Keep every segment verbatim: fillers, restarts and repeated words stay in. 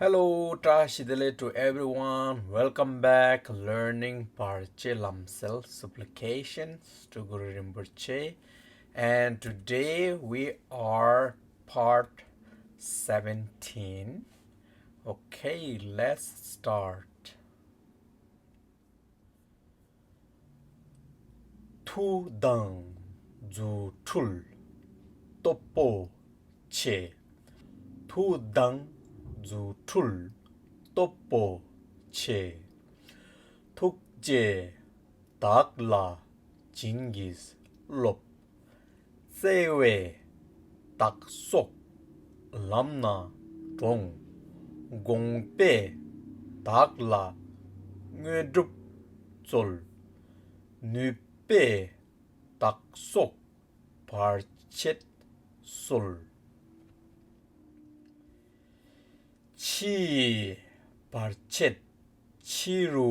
Hello, བཀྲ་ཤིས་བདེ་ལེགས་to everyone. Welcome back, learning བར་ཆད་ལམ་སེལ supplications to Guru Rinpoche. And today we are part seventeen. Okay, let's start. ཐུགས་དང་རྫུ་འཕྲུལ་སྟོབས་པོ་ཆེ། ཐུགས་དང་རྫུ་འཕྲུལ་སྟོབས་པོ་ཆེ། ཐུགས་རྗེས་བདག་ལ་བྱིན་གྱིས་རློབས། བརྩེ་བས་བདག་སོགས་ལམ་སྣ་དྲོངས། དགོངས་པས་བདག་ལ་དངོས་གྲུབ་སྩོལ། ནུས་པས་བདག་སོགས་བར་ཆད་སོལ། ཕྱི་ཡི་བར་ཆད་ཕྱི་རུ་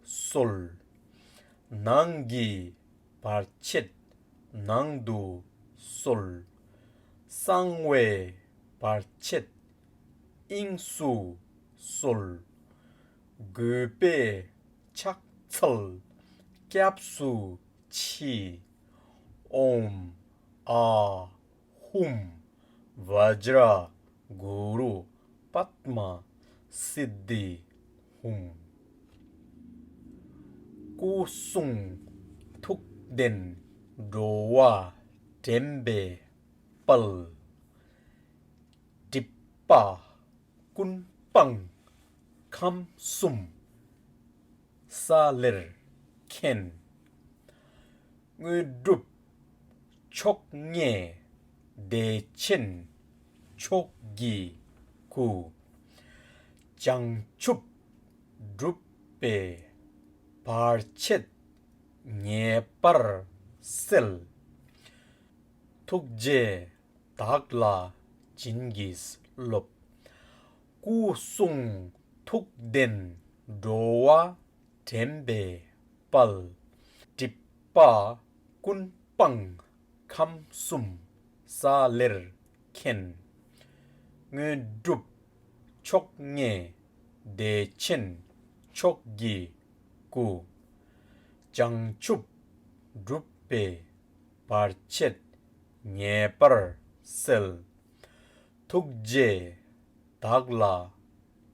སོལ། ནང་གི་བར་ཆད་ནང་དུ་སོལ། གསང་བའི་བར་ཆད་དབྱིངས་སུ་སོལ། གུས་པས་ཕྱག་འཚལ་སྐྱབས་སུ་མཆི། ཨོཾ་ཨཱཿཧཱུྃ་བཛྲ་གུ་རུ་པདྨ་སིདྡྷི་ཧཱུྃ། སྐུ་གསུང་ཐུགས་ལྡན་འགྲོ་བ་འདྲེན་པའི་དཔལ། སྒྲིབ་པ་ཀུན་སྤངས་ཁམས་གསུམ་ས་ལེར་མཁྱེན། དངོས་གྲུབ་མཆོག་བརྙེས་བདེ་ཆེན་མཆོག་གི་སྐུ། བྱང་ཆུབ་སྒྲུབ་པའི་བར་ཆད་ངེས་པར་སེལ། ཐུགས་རྗེས་བདག་ལ་བྱིན་གྱིས་རློབས། སྐུ་གསུང་ཐུགས་ལྡན་འགྲོ་བ་འདྲེན་པའི་དཔལ། སྒྲིབ་པ་ཀུན་སྤངས་ཁམས་གསུམ་ས་ལེར་མཁྱེན། དངོས་གྲུབ་མཆོག་བརྙེས་བདེ་ཆེན་མཆོག་གི་སྐུ། བྱང་ཆུབ་སྒྲུབ་པའི་བར་ཆད་ངེས་པར་སེལ། ཐུགས་རྗེས་བདག་ལ་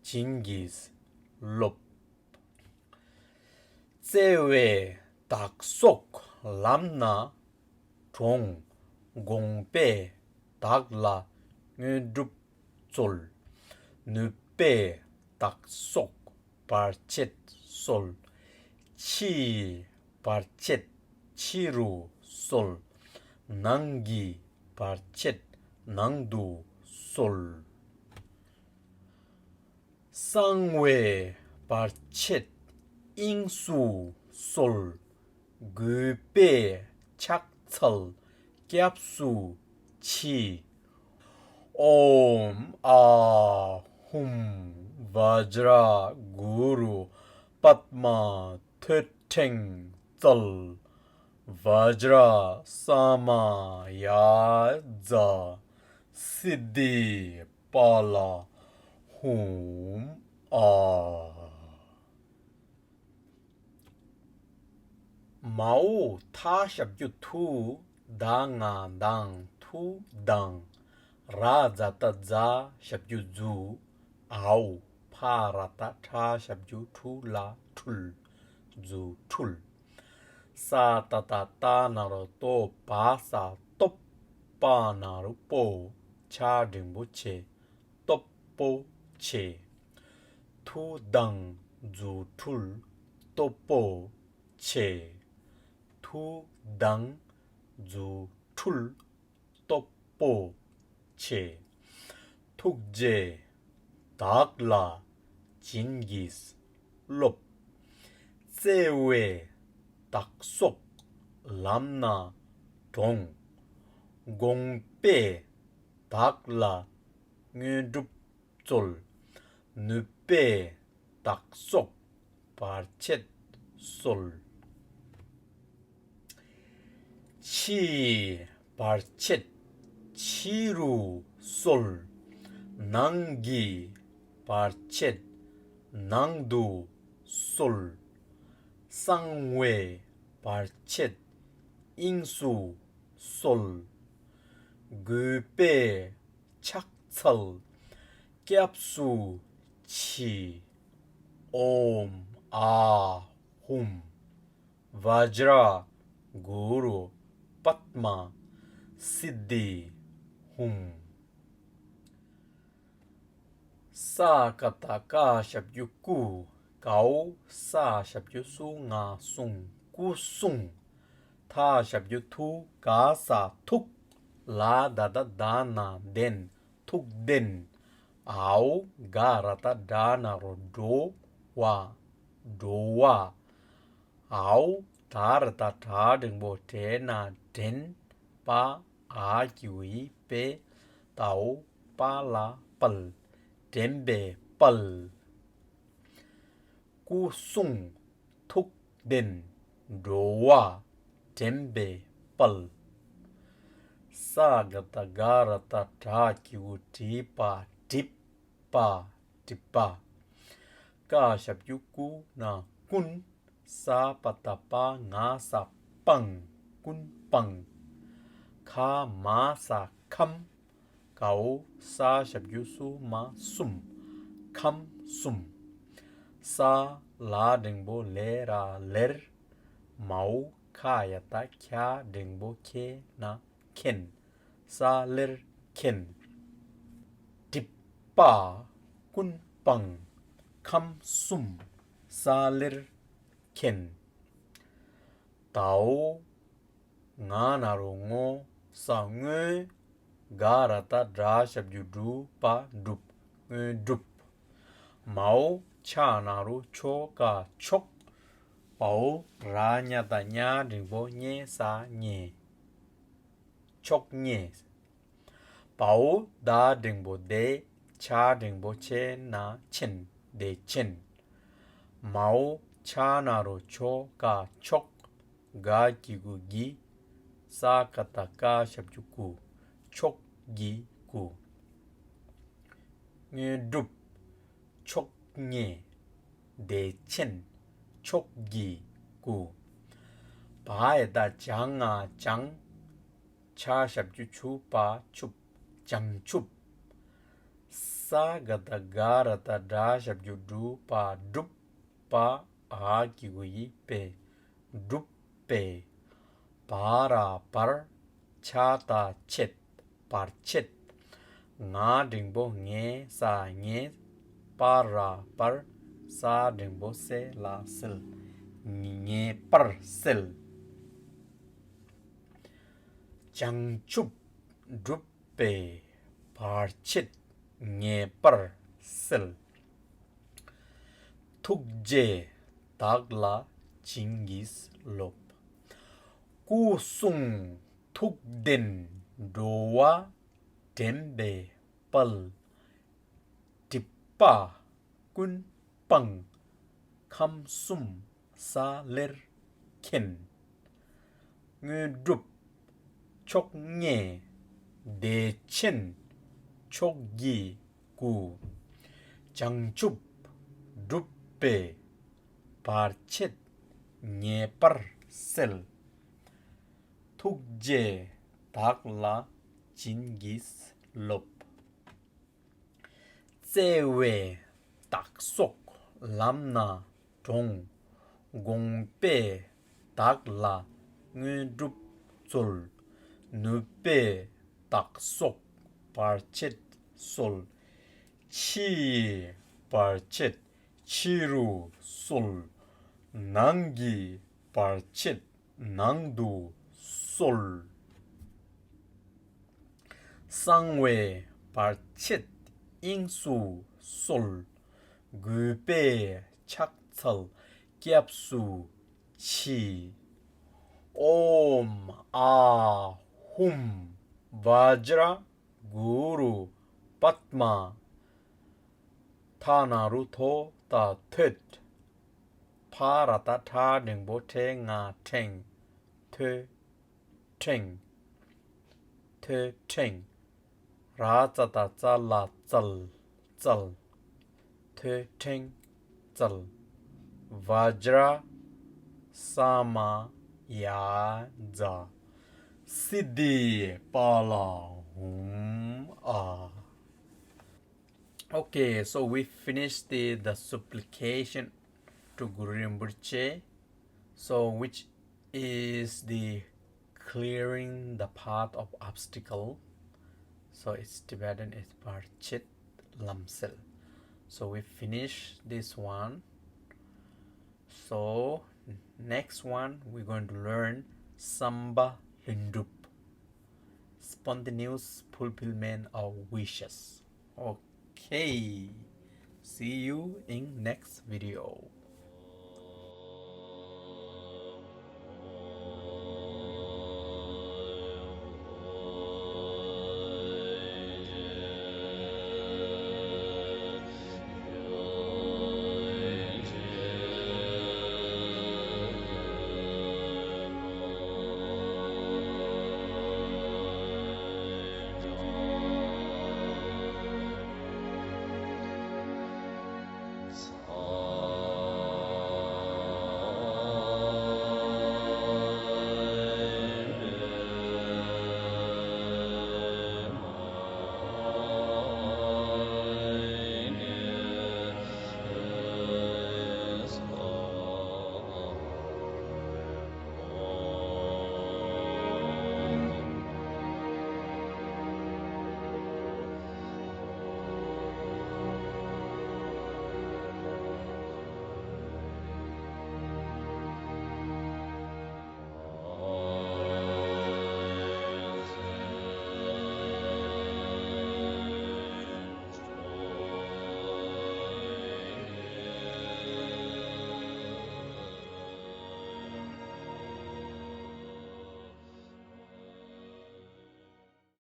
བྱིན་གྱིས་རློབས། བརྩེ་བས་བདག་སོགས་ལམ་སྣ་དྲོངས། དགོངས་པས་བདག་ལ་དངོས་གྲུབ་སྩོལ། ནུས་པས་བདག་སོགས་བར་ཆད་སོལ། ཕྱི་ཡི་བར་ཆད་ཕྱི་རུ་སོལ། ནང་གི་བར་ཆད་ནང་དུ་སོལ། གསང་བའི་བར་ཆད་དབྱིངས་སུ་སོལ། གུས་པས་ཕྱག་འཚལ་སྐྱབས་སུ་མཆི། ཨོཾ་ཨཱཿཧཱུྃ་བཛྲ་གུ་རུ་པདྨ་ཐོད་ཕྲེང་རྩལ། བཛྲ་ས་མ་ཡ་ཛཿསིདྡྷི་པཱ་ལ་ཧཱུྃ་ཨཱཿཧཱུྃ། མའོ་ཐ་ཞབས་ཀྱུ་ཐུ། ད་ང་དང་། ཐུ་དང་། ར་ཛ་ཏ་ཛ་ཞབས་ཀྱུ་ཛུ། འའོ་ཕ་ར་ཏ་ཕྲ་ཞབས་ཀྱུ་ཕྲུ་ལ་འཕྲུལ། རྫུ་འཕྲུལ། ས་ཏ་བཏགས་སྟ་ན་རོ་སྟོ། བ་ས་སྟོབས། པ་ན་རོ་པོ། ཆ་འགྲེང་བུ་ཆེ། སྟོབས་པོ་ཆེ། ཐུགས་དང་རྫུ་འཕྲུལ་སྟོབས་པོ་ཆེ། ཐུགས་དང་རྫུ་འཕྲུལ་སྟོབས་པོ་ཆེ། ཐུགས་རྗེས་བདག་ལ་བྱིན་གྱིས་རློབས། བརྩེ་བས་བདག་སོགས་ལམ་སྣ་དྲོངས། དགོངས་པས་བདག་ལ་དངོས་གྲུབ་སྩོལ། ནུས་པས་བདག་སོགས་བར་ཆད་སོལ། ཕྱི་ཡི་བར་ཆད་ཕྱི་རུ་སོལ། ནང་གི་ བར་ཆད་ནང་དུ་གསོལ། གསང་བའི་བར་ཆད་དབྱིངས་སུ་གསོལ། གུས་པས་ཕྱག་འཚལ་སྐྱབས་སུ་མཆི། ཨོཾ་ཨཱཿཧཱུྃ། བཛྲ་གུ་རུ་པདྨ་སིདྡྷི་ཧཱུྃ། ས་ཀ་བཏགས་སྐ་ཞབས་ཀྱུ་སྐུ། གའོ་ས་ཞབས་ཀྱུ་སུ་ང་གསུང་སྐུ་གསུང་། ཐ་ཞབས་ཀྱུ་ཐུ། ག་ས་ཐུགས། ལ་ད་བཏགས་ལྡ་ན་ལྡན། ཐུགས་ལྡན། འའོ་ག་ར་བཏགས་གྲ་ན་རོ་གྲོ་བ། འགྲོ་བ། འའོ་ད་ར་བཏགས་གྲ་འགྲེང་བུ་འདྲེ་ན་འདྲེན། པ་འ་གི་གུ་འི་པའི། དའོ་པ་ལ་དཔལ། འདྲེན་པའི་དཔལ། སྐུ་གསུང་ཐུགས་ལྡན་འགྲོ་བ་འདྲེན་པའི་དཔལ། ས་ག་བཏགས་སྒ་ར་བཏགས་སྒྲ་གི་གུ་སྒྲིབ་པ་སྒྲིབ་པ་སྒྲིབ་པ། ཀ་ཞབས་ཀྱུ་ཀུ་ན་ཀུན། ས་པ་བཏགས་སྤ་ང་ས་སྤང་། ཀུན་སྤངས། ཁ་མ་ས་ཁམས། གའོ་ས་ཞབས་ཀྱུ་སུ་མ་གསུམ། ཁམས་གསུམ། ས་ལ་འགྲེང་བུ་ལེ་ར་ལེར། མའོ་ཁ་ཡ་བཏགས་ཁྱ་འགྲེང་བུ་ཁྱེ་ན་མཁྱེན། ས་ལེར་མཁྱེན། སྒྲིབ་པ་ཀུན་སྤངས་ཁམས་གསུམ། ས་ལེར་མཁྱེན། དའོ་ང་ན་རོ་ངོ་ས་སྔོན། ག་ར་བཏགས་གྲ་ཞབས་ཀྱུ་གྲུ་བ་གྲུབ། དངོས་གྲུབ། མའོ་ཆ་ན་རོ་ཆོ་ག་མཆོག། བའོ་ར་ཉ་བཏགས་རྙ་འགྲེང་བུ་རྙེ་ས་རྙེད། མཆོག་རྙེད། བའོ་ད་འགྲེང་བུ་བདེ། ཆ་འགྲེང་བུ་ཆེ་ན་ཆེན། བདེ་ཆེན། མའོ་ཆ་ན་རོ་ཆོ་ག་མཆོག། ག་གི་གུ་གི། ས་ཀ་བཏགས་སྐ་ཞབས་ཀྱུ་སྐུ། མཆོག་གི་སྐུ། དངོས་གྲུབ། མཆོག་རྙེད། བདེ་ཆེན། མཆོག་གི་སྐུ། བ་ཡ་བཏགས་བྱ་ང་བྱང་། ཆ་ཞབས་ཀྱུ་ཆུ་བ་ཆུབ། བྱང་ཆུབ། ས་ག་བཏགས་སྒ་ར་བཏགས་སྒྲ་ཞབས་ཀྱུ་སྒྲུ་བ་སྒྲུབ། པ་འ་གི་གུ་འི་པའི། སྒྲུབ་པའི། བ་ར་བར། ཆ་ད་ཆེད། བར་ཆད། ང་འགྲེང་བུ་ངེ་ས་ངེས། པ་ར་པར། ས་འགྲེང་བུ་སེ་ལ་སེལ། ངེས་པར་སེལ། བྱང་ཆུབ་སྒྲུབ་པའི་བར་ཆད་ངེས་པར་སེལ། ཐུགས་རྗེས་བདག་ལ་བྱིན་གྱིས་རློབས། སྐུ་གསུང་ཐུགས་ལྡན་འགྲོ་བ་འདྲེན་པའི་དཔལ། སྒྲིབ་པ་ཀུན་སྤངས་ཁམས་གསུམ་ས་ལེར་མཁྱེན། དངོས་གྲུབ་མཆོག་བརྙེས་བདེ་ཆེན་མཆོག་གི་སྐུ། བྱང་ཆུབ་སྒྲུབ་པའི་བར་ཆད་ངེས་པར་སེལ། ཐུགས་རྗེས་བདག་ལ་བྱིན་གྱིས་རློབས། བརྩེ་བས་བདག་སོགས་ལམ་སྣ་དྲོངས། དགོངས་པས་བདག་ལ་དངོས་གྲུབ་སྩོལ། ནུས་པས་བདག་སོགས་བར་ཆད་སོལ། ཕྱི་ཡི་བར་ཆད་ཕྱི་རུ་སོལ། ནང་གི་བར་ཆད་ནང་དུ་སོལ། གསང་བའི་བར་ཆད་དབྱིངས་སུ་སོལ། གུས་པས་ཕྱག་འཚལ་སྐྱབས་སུ་མཆི། ཨོཾ་ཨཱཿཧཱུྃ་བཛྲ་གུ་རུ་པདྨ། ཐ་ན་རུ་ཐོ་ད་ཐོད། ཕ་ར་བཏགས་ཕྲ་འགྲེང་བུ་ཕྲེ་ང་ཕྲེང་། ཐོད་ཕྲེང་། ཐོད་ཕྲེང་། ར་ཙ་བཏགས་རྩ་ལ་རྩལ། རྩལ། ཐོད་ཕྲེང་རྩལ། བཛྲ་ས་མ་ཡ་ཛ། སིདྡྷི་པཱ་ལ་ཧཱུྃ་ཨཱ། Okay, so we finished the, the supplication to Guru Rinpoche, so which is the clearing the path of obstacle. So it's Tibetan, it's Parchit Lamsel. So we finish this one. So next one we're going to learn Samba Lhundrup, spontaneous fulfillment of wishes. Okay. See you in next video.